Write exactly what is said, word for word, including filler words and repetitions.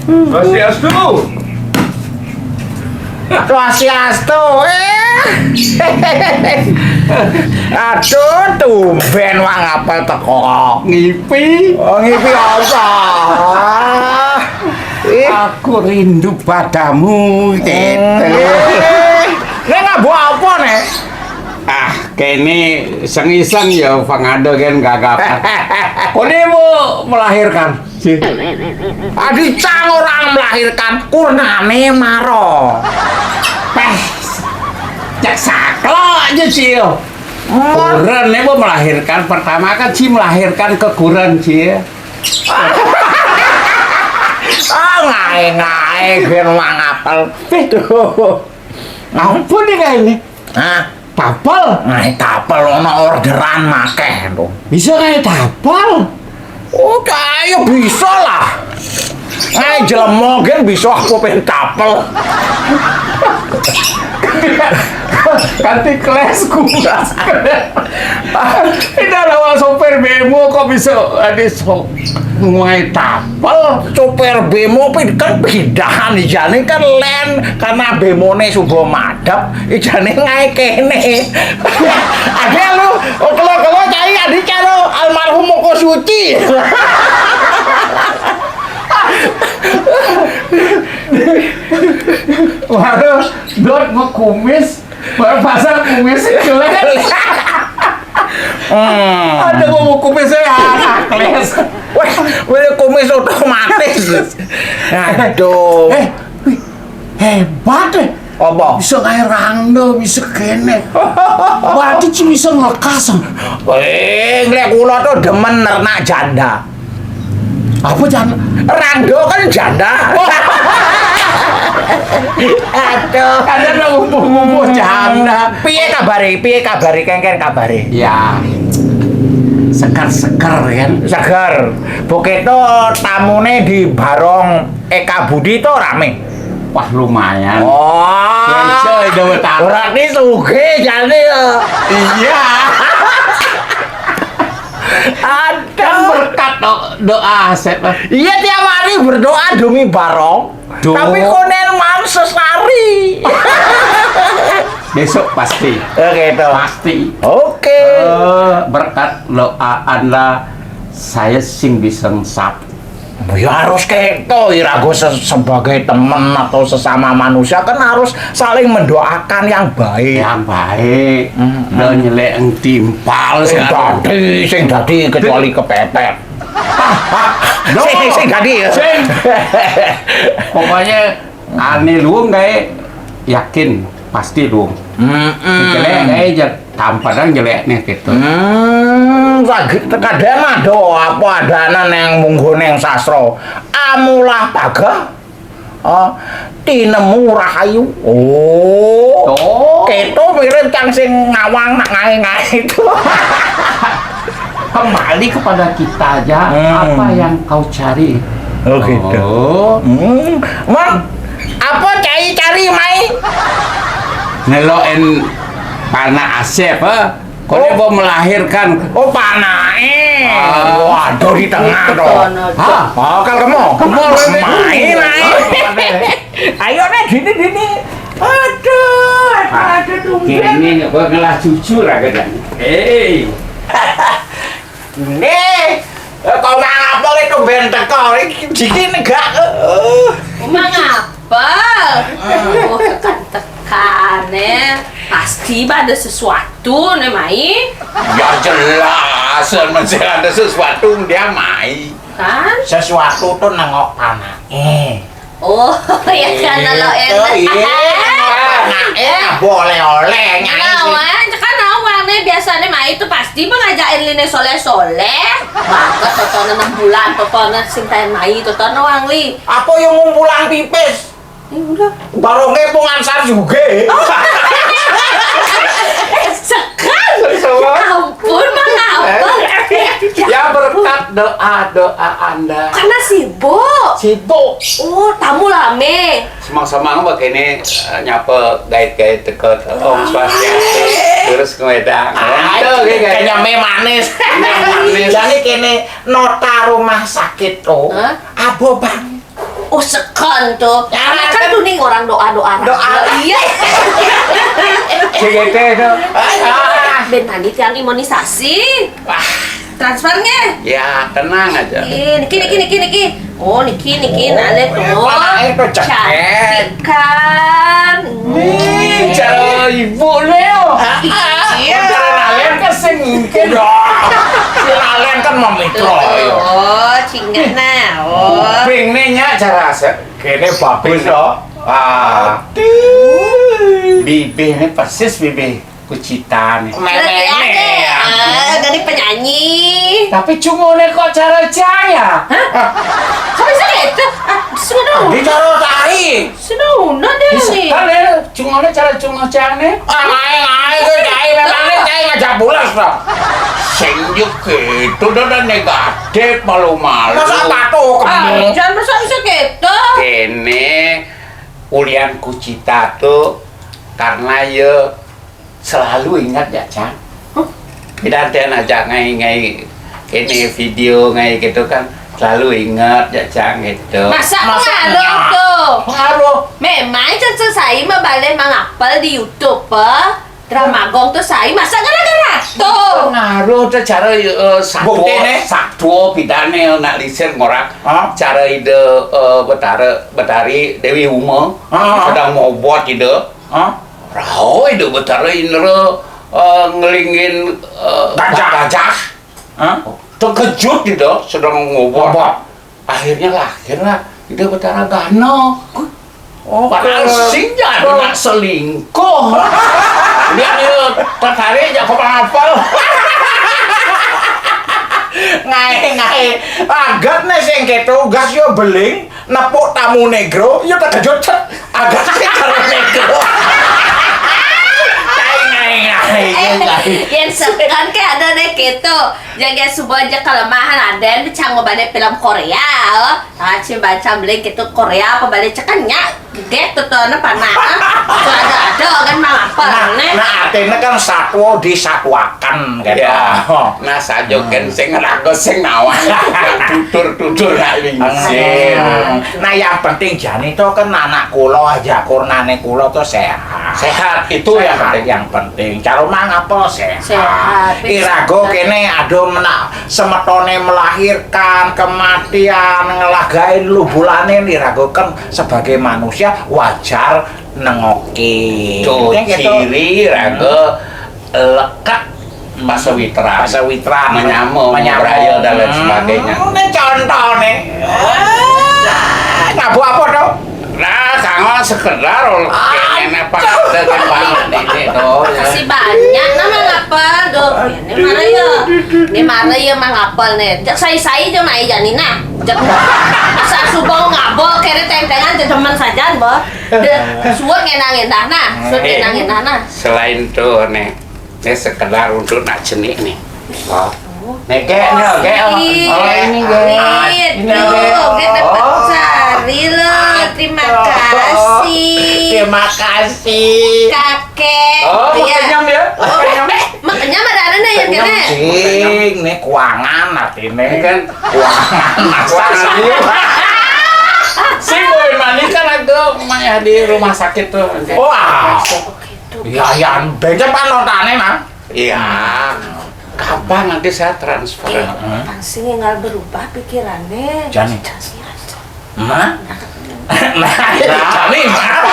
Swastiastu. Swastiastu. Eh. Aduh, tumben Mang Apel teko. Ngipi. Oh, ngipi apa? Ih. Aku rindu padamu, gitu. Eh, ini ngabuk apa, Nek? Ah, kene iseng-iseng ya, pangada kan gagap. Kone mau melahirkan. Adi cang orang melahirkan, kurnane maro. Peh, cek saklo aja, Cil. Kuren nih mau melahirkan, pertama kan si melahirkan ke kuren, Cil. Ah, ngae-ngae ben Mang Apel. Peh, tuh. Apa nih kayak ini? Hah? Tapel? Ngae tapel, ono orderan makeh to. Bisa kayak tapel? Oh, ayo bisa lah. Ngae jelema gen bisa aku pengen tapel. Ganti kelas ku. Ini ada sopir bemo kok bisa ada so ngae tapel. Sopir bemo pin-, kan pindahan, ijane kan len karena bemone subuh madep, ijane ngae kene. Ada lu, oh, kelo-kelo cai adi karo almarhum Moko Suci. Waduh, dot mau kumis, baru pasang kumis jelek. Hmm. Ada mau kumis saya anak les. Wah, wah, kumis otomatis. Aduh. Eh, wih, hebat deh. Apa? Bisa kayak rangda, bisa kene. Berarti sih bisa ngelekas. Eh, ngeliat kula tuh demen nernak janda. Apa janda? Rangda kan janda. Aduh. Ada dong umpuh-umpuh janda. Piye kabare? Piye kabare? Kengken kabare? Ya. Seger-seger kan. Seger. Begitu tamune di Barong Eka Budi to rame. Wah, lumayan. Oh. Biasa, Jawa Tengah. Berarti sugih jane ya. Iya. Kan aduh. Berkat do-, doa Asep, ah. Iya, tiap hari berdoa demi Barong. Duh. Tapi konen mam sesari. Besok pasti. Oke, itu. Pasti. Oke. Eh, berkat doa Anda, saya sing bisa ngesap. Ya harus keto, irago se-, sebagai teman atau sesama manusia kan harus saling mendoakan yang baik. Yang baik. Mm-mm. Lo nyelek yang timpal. Sing dadi, sing dadi kecuali kepepet. No. Sing, sing dadi ya. Sing. Pokoknya ane luwung kae yakin pasti luwung. Mm-mm. Jelek kae je-, tampadang jelek nih gitu. Hmm, lagi kadang ada apa adana neng munggo neng sastra. Amulah pagah. Oh, tinemu rahayu. Oh. Oh. Keto mirip cang sing ngawang nak ngae-ngae itu. Kembali kepada kita aja, hmm, apa yang kau cari? Oh, gitu. Oh. Hmm. Mang, apa cai cari, Mai? Ngelokin panak Asep, eh? Kok dia mau melahirkan? Oh, panake. Ah. Waduh, di tengah to. Hah? Oh, kalau kamu. Kamu main, main. Ayo, Nek, gini, gini. Aduh, aduh, ah, aduh, tumben. Kene nggak bakal jujur aja kan. Hei. Nih, eh, kok ngapa itu ben teko? Iki dikit enggak? Eh. Mang Apel. Oh, tekan-tekane. Pasti ada sesuatu, nih, Mai. Ya jelas, masih ada sesuatu dia, Mai. Kan? Sesuatu tuh nengok panake. Oh, ya kan, lo enak. Iya. Nah, enak, boleh-oleh, Nyai. Nah, wan, kan awang nih biasanya Mai itu pasti mengajakin line soleh-soleh. Maka totonan enam bulan, totonan sintain Mai, totonan wang li. Apa yang ngumpulan pipis? Ya udah. Barongnya pungan sar juga. Sekan. Ya ampun, mengapa? Eh, ya, berkat doa-doa Anda. Karena sibuk. Sibuk. Oh, tamu lame. Semang-semang begini, eh, nyapa gait-gait deket. Om Swastiastu. Terus ngedang. Ah, itu kayak nyame manis. Nyame manis. Jadi kene nota rumah sakit tuh. Hah? Abo bang. Oh, second tuh. Ya, kan tuh nih orang doa-doa. Doa. Iya. C G T tuh. Ah. Ben tadi tiang imunisasi. Wah. Transfernya. Ya, tenang aja. Niki, niki, niki, niki. Oh, niki, niki, oh, nah, lihat tuh. Mana itu ceket? Cantik kan? Nih, cara ibu nih. Iya. Cara nalian kan sing mungkin. Cara nalian kan mamitra. Oh, cingga nah. Oh. Kuping nih nya cara se-, kene bagus loh. Ah. Bibih nih persis bibih. Kucita nih. Berarti memene ya. Ah, dari penyanyi. Tapi cungone kok cara cahaya? Hah? Kok bisa gitu? Ah, sudah. Di cara tahi. Sudah, udah deh. Bisa nih. Kan ya, cungone cara cungo cahaya nih. Ah, ngae, ngae, gue cahaya. Memang nih cahaya ngajak bulas, toh. Sing yuk gitu, udah, udah negatif, malu-malu. Masa patuh kamu? Ah, jangan masa bisa gitu. Kene, ulian kucita tuh karena ya selalu ingat ya, Cang. Huh? Pidantian aja ngai-ngai ini video ngai gitu kan selalu ingat ya, Cang, gitu. Masa pengaruh tuh? Pengaruh. Memang cece saya mah balik mangapel di YouTube, eh. Drama gong tuh saya masa gara-gara tuh. Pengaruh tuh cara, eh, satwa, satwa pidane nak lisin ngorak. Hah? Cara ide, eh, Betara, Betari Dewi Uma sedang mau buat ide. Hah? Rao ide Betara Indra, eh, ngelingin, eh, gajah. Gajah. Hah? Terkejut ide sedang ngobot. Ngobot. Akhirnya lahirlah ide Betara Gana. Oh, padahal sing jadi nak selingkuh. Dia nih tertarik aja ke apa? Ngae, ngae. Agat nih sing keto, gas yo beling. Nepuk tamu negro, ya terkejut, cet. Agak sih kalau negro. Cai ngai ngai, ngai. Yang sekan kayak ada deh gitu. Jaga subuh aja kelemahan ada yang bisa ngobane film Korea. Oh, ah, cim baca beli gitu Korea apa balik cekanya. Gede tuh tuh apa nah? Tuh ada ada kan mang apa nah, nih? Nah, artinya kan satwa disatuakan gitu. Ya. Oh. Nah, sajoken sing raga sing nawang. Tutur-tutur nak lingsir. Nah, yang penting jani to kan anak kula aja kurnane kula to sehat. Sehat, itu yang penting. Yang penting. Cara mang apa sehat. Sehat. Irago kene aduh menak semetone melahirkan, kematian, ngelagain lubulane irago kan sebagai manusia wajar nengoke. Tuh, gitu. Ciri raga lekat pasawitra. Pasawitra. Menyama, menyama, beraya dan lain sebagainya. Hmm, ini contoh nih. Ah, ngabu apa tuh? Nah, kanggo sekedar ol-, kene apa ada di pangan ini tuh. Makasih banyak, nah, Mang Apel. Duh, ini mana ya? Ini mana ya, Mang Apel nih? Cek sai-sai aja mai jani nah. Cek asal subang ngabol kene tentengan cek demen saja, Mbok. Suwun ngenang endah nah, suwun ngenang endah nah. Selain tuh nih, ini sekedar untuk nak jenik nih. Oh. Nih, kayak nih, kayak oh, ini kayak. Ini tuh, kayak dapat sari lo. Terima kasih. Terima kasih. Kakek. Oh, iya. Kenyang ya? Oh, kenyang. Makanya ada nih yang kene. Sing, nih kuangan artinya. Ini kan kuangan. Kuangan. Sing, boy, mani kan ada rumahnya di rumah sakit tuh. Wah. Ya, ya, becek panotane, Mang. Iya. Kapan nanti saya transfer? Pasti nggak berubah pikirannya. Jani. Hah? Nah, Jani, Mang.